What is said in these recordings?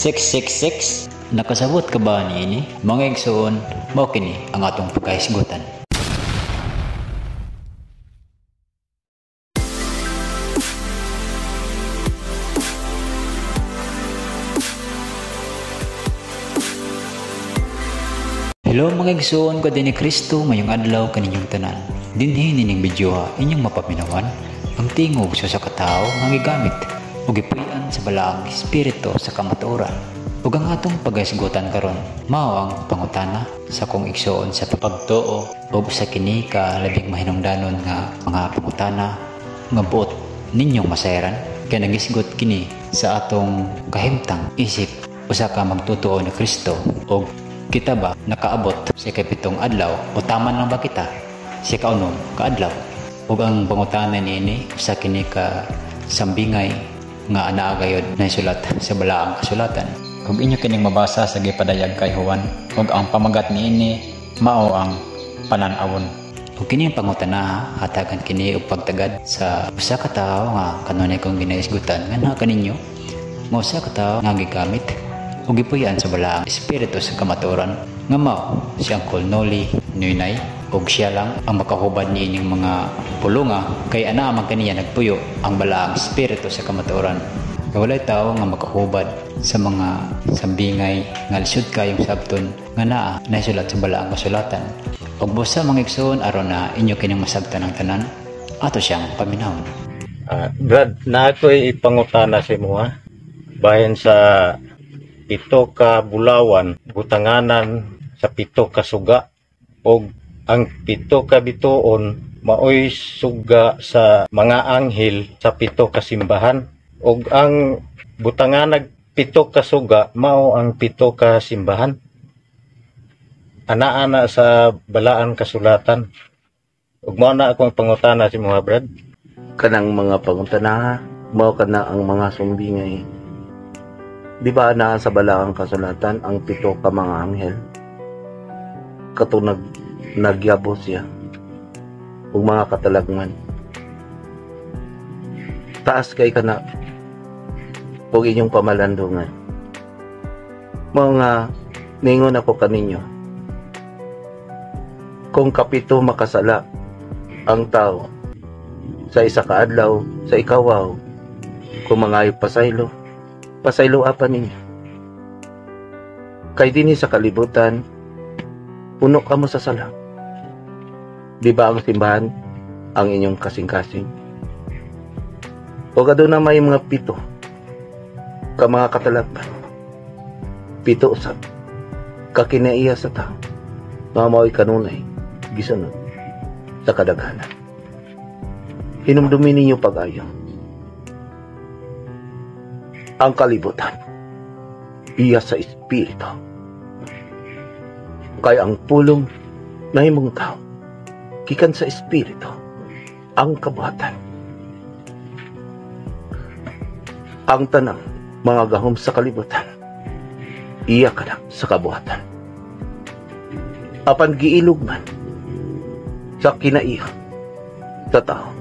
666? Nakasabot ka ba niini? Mga igsoon, mao kini ang atong pagkahisgutan. Hello mga igsoon ko din ni Kristo, mayong adlaw kaninyong tanan. Dinhi nining video ha, inyong mapaminawan ang tingog sa usa ka tawo nga gigamit ug gipuy-an sa balaang espiritu sa kamatuoran. Ug ang atong paghisgutan karon mao ang pangutana sa kong igsoon sa pagtuo ug usa kini ka labing mahinungdanon nga mga pangutana nga buot ninyong masayran kay nagisgot kini sa atong kahimtang isip usa ka magtutuo ni Kristo ug kita ba nakaabot sa ikapitong adlaw o taman lang ba kita sa ikaunom ka adlaw? Ug ang pangutana niini usa kini ka sambingay nga anaa gayod naisulat sa balaang kasulatan. Ug inyo kining mabasa sa gipadayag kay Juan, ug ang pamagat niini mao ang panan-awon. Ug kini ang pangutana, hatagan kini og pagtagad sa usa ka tawo nga kanunay kong ginaisgutan nga naa kaninyo nga usa ka tawo nga gigamit ug gipuy-an sa balaang espiritu sa kamatuoran nga mao si Uncle Noli Nuynay, ug siya lang ang makahubad niining mga pulunga kay anaa man kaniya nagpuyo ang balaang espiritu sa kamatuoran. Kay walay tawo nga makahubad sa mga sambingay nga lisod kayong sabton nga naa naisulat sa balaang kasulatan. Ug busa mga igsoon, aron na inyo kining masabtan ang tanan, ato siyang paminawon. Brad, na ako'y ipangutana sa imo ha. Bahin sa pito ka bulawan, butanganan sa pito ka suga, og ang pito ka bituon maoy suga sa mga anghel sa pito ka simbahan, og ang butanganag pito ka suga mao ang pito ka simbahan. Ana-ana sa balaan kasulatan. Ug mao na akong pangutana si mga brad. Kanang mga pangutana, mao kana ang mga sumbingay. Di ba naa sa balaang kasulatan ang pito ka mga anghel? Katong nagyabo siya ug mga katalagman. Taas kay kana ug inyong pamalandungan. Mao nga ningon ako kaninyo, kung kapito makasala ang tao sa isa ka adlaw, sa ikawaw, kung mangayo pasaylo, pasaylo apa ninyo. Kay dinhi sa kalibutan, puno kamo sa sala. Di ba ang simbahan ang inyong kasing-kasing? O aduna may mga pito ka mga katalagman, pito usab ka kinaiya sa tao, nga mao'y kanunay gisunod sa kadaghanan. Hinumdumi ninyo pag-ayo ang kalibutan iya sa espiritu, kay ang pulong nahimong tao gikan sa espiritu ang kabuhatan. Ang tanang mga gahom sa kalibutan iya kana sa kabuhatan. Apan giilog man sa kinaiya sa tao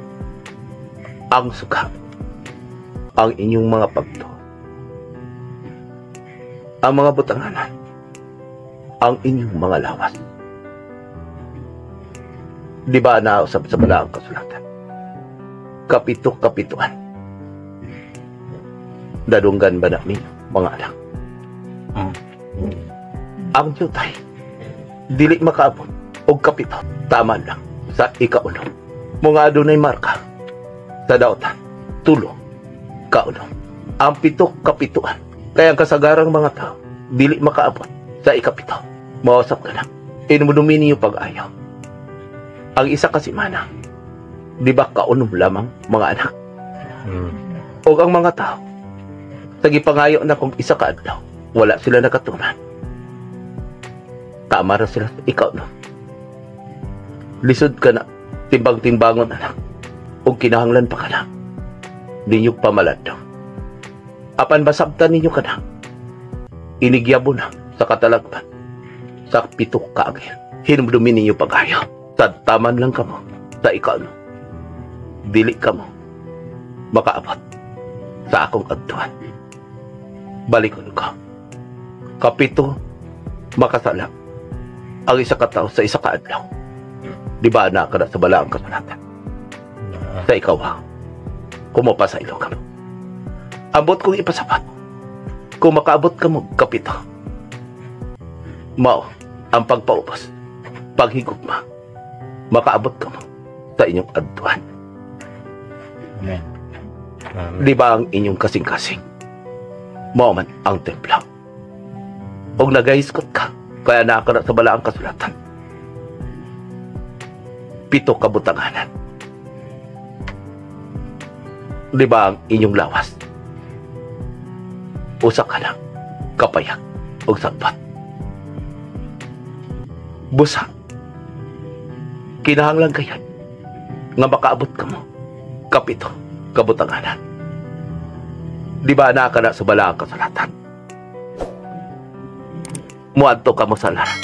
ang suga, ang inyong mga pagtuo, ang mga butanganan, ang inyong mga lawas. Di ba nausap sa balaang kasulatan? Kapito-kapituan. Dadunggan ba namin, mga anak? Ang yutay, dili makaabot og kapito, tama lang sa ikaunom. Mga adunay marka sa daotan, tulo, kaunom. Ang pito kapituan. Kaya ang kasagarang mga tao, dili makaabot sa ikapito. Mausap ka na. Inumudumi niyo pag-ayaw. Ang isa ka semana, di ba kaunom lamang, mga anak? O ang mga tao, sa gipangayo na kung isa ka adlaw, wala sila nakatuman. Tama ra sila sa ikaw, no? Lisod ka na, timbang-timbangon, anak. O kinahanglan pa ka na. Ninyo pamalandong. Apan basabtan ninyo ka na. Inigyabo na sa katalagman, sa pito ka anghel. Hinumdumi ninyo pag-ayaw. Tadtaman lang kamo sa ikaw, no? Dili kamo makaabot sa akong kadtuan. Balikon ko. Kapito makasala ang isa ka tawo sa isa ka adlaw. Di ba naa kana sa balaang kasulatan? Sa ikaw ha, kumupa sa ilo ka mo. Ambot kong ipasabat, kung makaabot ka mo, kapito. Mao ang pagpaubos, paghigugma, makaabot ka mo sa inyong adtuan. Amen. Amen. Di ba ang inyong kasing-kasing? Mao man ang templo. Og nagahiskot ka, kaya naa kana sa balaang kasulatan. Pito ka butanganan. Di ba ang inyong lawas? Usa ka lang, kapayag og sagpat. Busa, kinahanglan kayan nga makaabot ka mo, kapito kabutanganan. Di ba naa kana sa balaang kasulatan? Muadto ka mo sa halaran.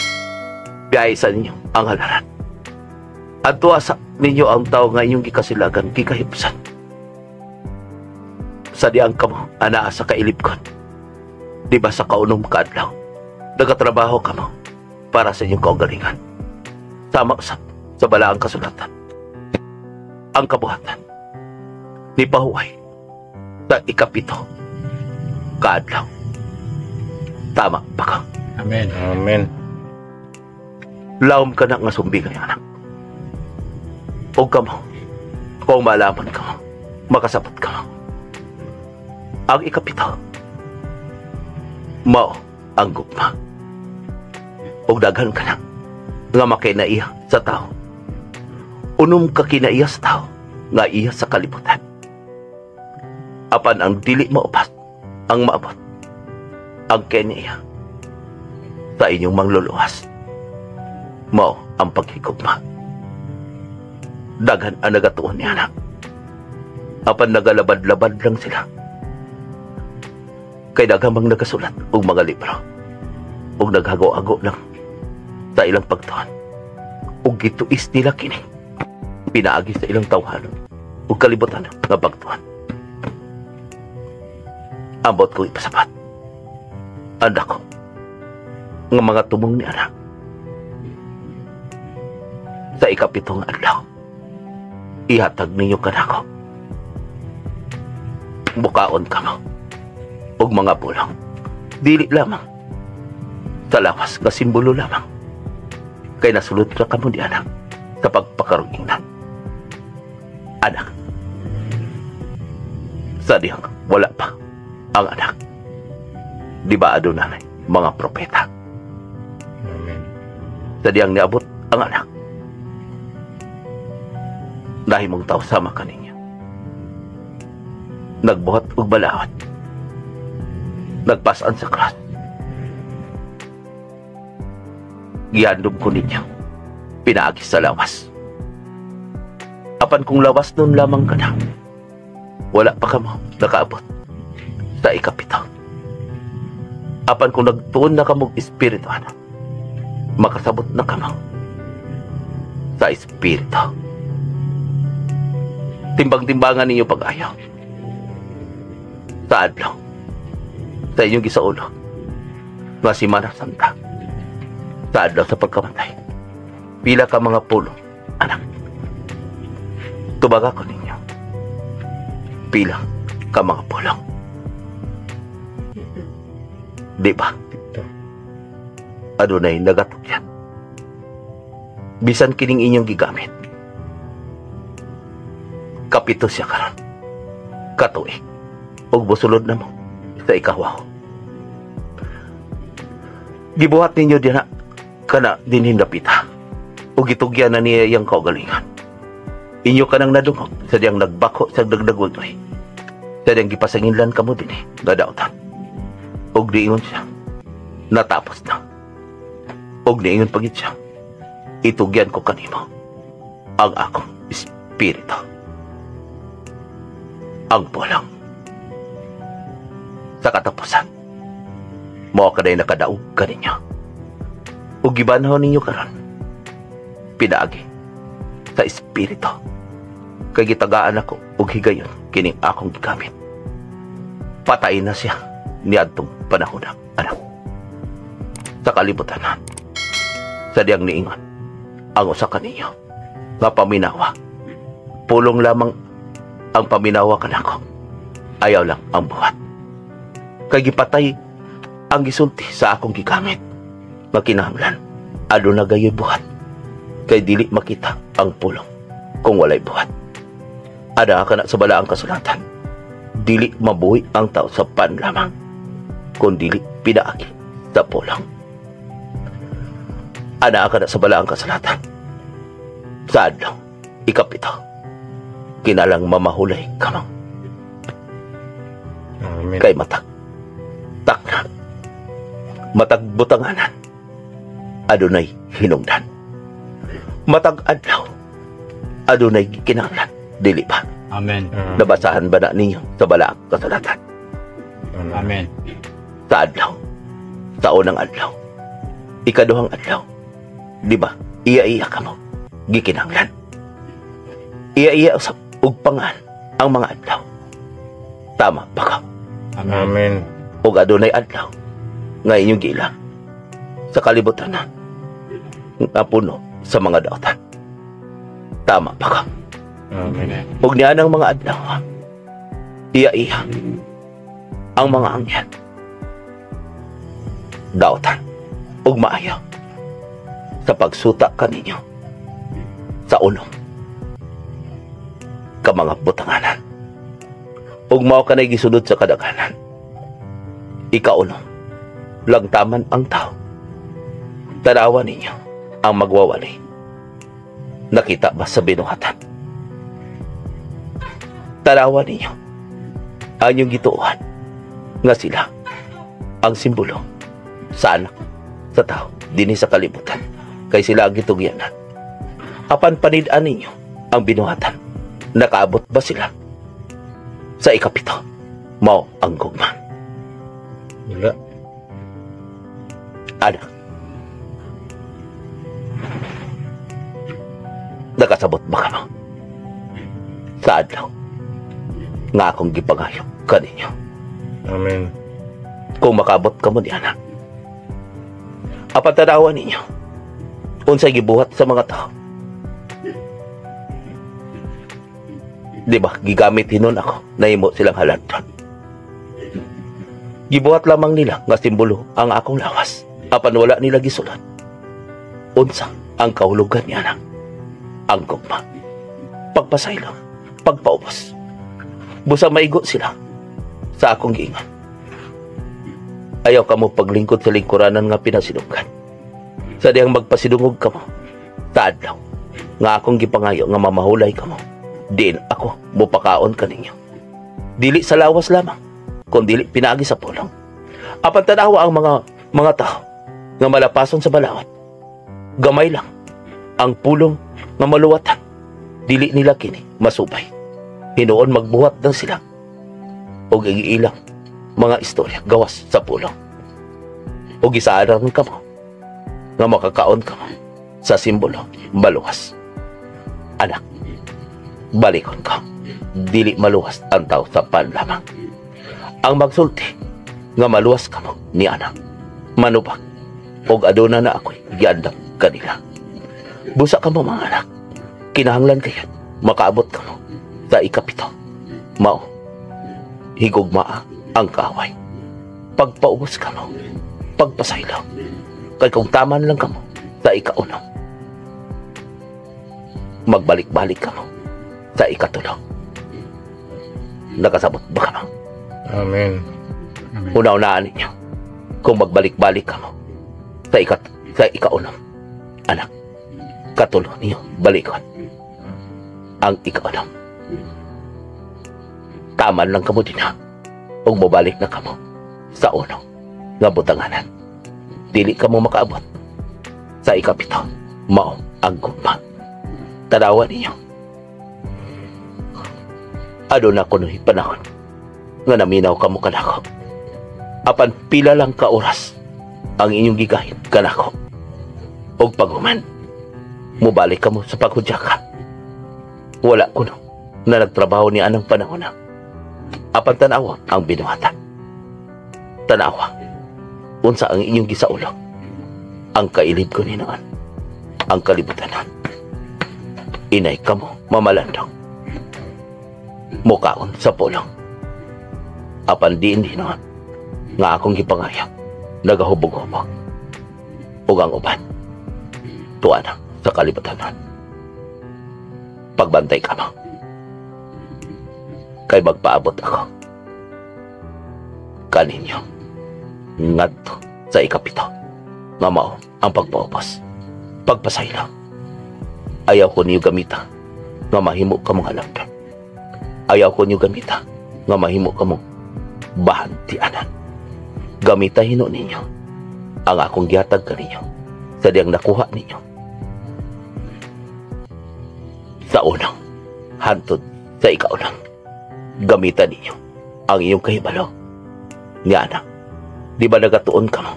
Biyahe sa ninyo ang halaran. Adtoa sa ninyo ang tao nga inyong gikasilagan, gikahipsan. Sa diang kamo, anaa sa kailibgon. Di ba sa kaunom kaadlaw, nagatrabaho kamo para sa inyong kaugalingan. Sama usab sa balaang kasulatan. Ang kabuhatan ni pahuway sa 7 kaadlaw. Tama ba ka? Amen. Amen. Lawom ka na nga sumbi kay anak. O kamo, kung malaman ka mo, makasabot ka mo. Ang 7, mao ang gugma. Og daghan ka na nga makinaiya sa tao. Unom ka kinaiya sa tao nga iya sa kalibutan. Apan ang dili maupas ang maabot ang kinaiya sa inyong mangluluwas. Mao ang paghigugma. Daghan ang nagatuon ni anak. Apan nagalabad-labad lang sila. Kay daghang mang nagasulat og mga libro og naghago-hago lang sa ilang pagtuon. Og gituis nila kini pinaagi sa ilang tawhanon ug kalibutan nga pagtuon. Ambot ko ipasabat. Anda ko nga mga tumong ni anak sa 7 adlaw ihatag ninyo kanako. Bukaon kamo og mga pulong, dili lamang sa lawas nga simbolo lamang, kay nasulod ra kamo di anak sa pagpakarugingnan. Anak, sa dihang wala pa ang anak, di ba adunay mga propeta? Amen. Sa dihang niabot ang anak, dahil mong tao sama kaninyo, nagbuhat og balaod, nagpasan sa cross. Gihandom ko ninyo, pinaagi sa lawas. Apan kung lawas nun lamang ka na, wala pa ka mo nakaabot sa 7. Apan kung nagtuon na ka mong espiritu, anak, makasabot na ka mo sa espiritu. Timbang-timbangan ninyo pag-ayaw sa adlaw sa inyong gisaulo nga Semana Santa, sa adlaw sa pagkamatay. Pila ka mga pulong, anak, tubaga ko ninyo. Pila ka mga pulong. Di ba? 7. Adunay nagatugyan. Bisan kining inyong gigamit. Kapito siya karon. Katuig. Ug mosulod na mo sa ikahaw. Gibuhat ninyo dinha kana dinhin dapita. Ug gitugyan na niya iyang kaugalingan. Inyo kanang nadungog sa diyang nagbako sa dagdagoy. Sa diyang gipasanginlan kamo dinhi nga daotan. Ug diingon siya, natapos na. Ug niingon pagid siya, itugyan ko kanimo ang akong espiritu. Ang pulang sa katapusan, mao kaday nakadaog kaninyo. Ug gibanhaw ninyo karon pinaagi sa espiritu. Kay gitagaan ako og higayon kining akong gigamit. Patay na siya niadtong panahon, anak. Sa kalibutan sa diyang niingon ang usa kaninyo nga paminawa. Pulong lamang ang paminawa kanako. Ayaw lang ang buhat. Kay gipatay ang gisulti sa akong gigamit. Nga kinahanglan aduna gayoy buhat. Kay dili makita ang pulong kung walay buhat. Ada ka na sa balaang kasulatan. Dili mabuhi ang tao sa pan lamang, kun dili pinaagi sa pulong. Ana ka na sa balaang kasulatan. Sa adlaw, 7, kinalang mamahulay kamang. Amen. Kay matag takna, matag butanganan, adunay hinungdan. Matag adlaw, adunay kinahanglan, dili ba? Amen. Amen. Nabasahan ba na ninyo sa balaang kasulatan? Amen. Sa adlaw, sa unang adlaw, ikaduhang adlaw, di ba? Iya-iya ka mo, gikinahanglan. Iya-iya usab ug pangan ang mga adlaw. Tama ba ka? Amen. Amen. Ug adunay adlaw nga inyong giila sa kalibutan na nga puno sa mga daotan. Tama ba ka? Amen. Ug niya ng mga adlaw, iya-iya ang mga anghel, daotan ug maayo sa pagsuta kaninyo sa unom ka mga butanganan. Ug mao kanay gisulod sa kadaghanan. Ikaunom, langtaman ang tao. Tanawa ninyo ang magwawali. Nakita ba sa binuhatan? Tanawa ninyo ang inyong gituohan nga sila ang simbolo sa anak sa tao dinhi sa kalibutan, kay sila ang gitugyanan. Apan panid-an ninyo ang binuhatan. Nakaabot ba sila sa 7? Mao ang gugma. Wala. Anak, nakasabot ba ka mo sa adlaw nga akong gipangayo kaninyo? Amen. Kung makaabot ka mo ni anak, apan tanawan ninyo unsay gibuhat sa mga tao. Di ba, gigamit hinon ako, nahimo silang halanton. Gibuhat lamang nila nga simbolo ang akong lawas, apan wala nila gisulat unsa ang kahulugan niya na ang gugma, pagpasaylo, pagpaubos. Busa maigo sila sa akong giingon. Ayaw ka mo paglingkod sa lingkuranan nga pinasidunggan. Sa diyang magpasidungog ka mo sa adlaw nga akong gipangayo nga mamahulay ka mo, diin ako mupakaon kaninyo. Dili sa lawas lamang, kun dili pinaagi sa pulong. Apan tanawa ang mga tao nga malapason sa balaod. Gamay lang ang pulong nga maluwatan. Dili nila kini masubay. Hinuon magbuhat ng sila og ilang mga istorya gawas sa pulong. Og isaaran ka mo nga makakaon ka mo sa simbolo maluwas. Anak, balikon ka. Dili maluwas ang tao sa pan lamang. Ang magsulti nga maluwas ka mo ni anak, manubag og aduna na ako'y giandam kanila. Busa ka mo mga anak, kinahanglan kayo makaabot ka mo sa 7. Mao higugmaa ang kaaway. Pagpaubos ka mo, pagpasaylo. Kay kung taman lang ka mo sa 1, magbalik-balik ka mo sa 3. Nakasabot ba ka mo? Amen. Amen. Una-unaan ninyo kung magbalik-balik ka mo sa 1, anak, katulo niyo balikon ang 1. Taman lang kamo din ha, ug mobalik na kamo sa uno nga butanganan. Dili kamo makaabot sa 7. Mao ang gugma. Tanawa ninyo. Aduna kuno'y panahon nga naminaw kamo kanako. Apan pila lang ka oras ang inyong gigahin kanako. Og paghuman, mobalik kamo sa paghudyaka. Wala kuno na nagtrabaho ni anang panahon na. Apan tanawa ang binuhatan. Tanawa unsa ang inyong gisaulog. Ang kailib ko ni noon, ang kalibutanon. Inay kamo, mamalandong. Mukaon sa pulong. Apan diin din noon, nga akong gipangayo, nagahubog-hubog. Ug ang uban, tuwa na sa kalibutanon. Pagbantay kamo. Kay magpaabot ako kaninyo ngadto sa ikapito nga mao ang pagpaubos, pagpasaylo. Ayaw ko niyo gamita nga mahimo ka mong halangdon. Ayaw ko niyo gamita nga mahimo ka mong bahantianan. Gamita hino ninyo ang akong gihatag kaninyo sa diyang nakuha ninyo sa unang hantod sa ikaunang. Gamita ninyo ang iyong kahibalo. Nga anak, di ba nagatuon ka mo?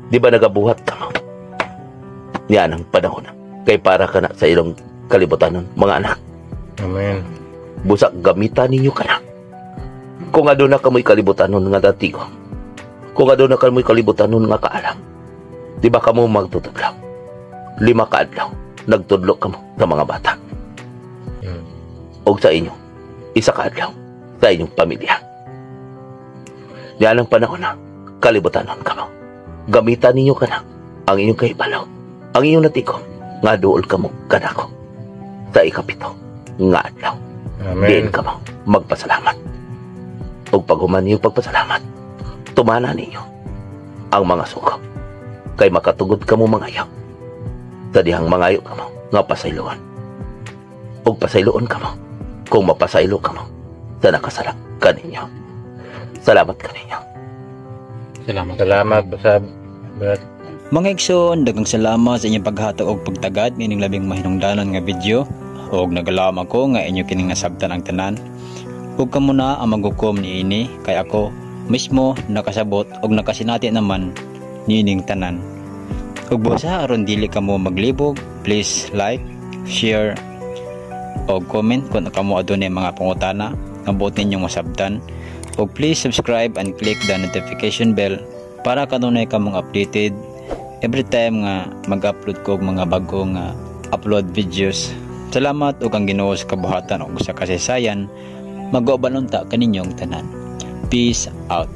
Di ba nagabuhat ka mo? Niya ang panahon na. Kay para ka na sa ilong kalibutanon, mga anak. Amen. Busak gamita ninyo ka na. Kung aduna kamoy kalibutanon nga datigo, kung aduna kamoy kalibutanon nga kaalam, di ba kamo magtutudlo? 5 ka adlaw, nagtudlo kamo sa mga bata. Og sa inyo, 1 ka adlaw sa inyong pamilya. Yan ang panahon na kalibutanon kamo. Gamitan ninyo ka na ang inyong kahibalo, ang inyong natikom, nga duol kamo kanako sa 7 nga adlaw. Amen. Diin kamo magpasalamat. Ug paghuman ninyo pagpasalamat, tumana ninyo ang mga suko. Kay makatugod kamo mangayo. Sa dihang mangayo kamo nga pasayloan. Ug pasayloon kamo kung mapasaylo kamo sa nakasala kaninyo. Salamat kaninyo. Salamat. Salamat, Basab. Brad. Mga igsoon, daghang salamat sa inyong paghatag og pagtagad nining labing mahinungdanon nga video. Og nagalaom ako nga inyo kining nasabtan ang tanan. Ug kamo na ang maghukom niini kay ako mismo nakasabot og nakasinati naman niining tanan. Ug busa aron dili kamo maglibog, please like, share og comment kung kamo adunay mga pangutana nga buot ninyong masabtan. Ug please subscribe and click the notification bell para kanunay kamong updated every time nga mag-upload ko og mga bago nga upload videos. Salamat ug ang Ginoo sa kabuhatan ug sa kasaysayan mag-uban unta kaninyong tanan. Peace out.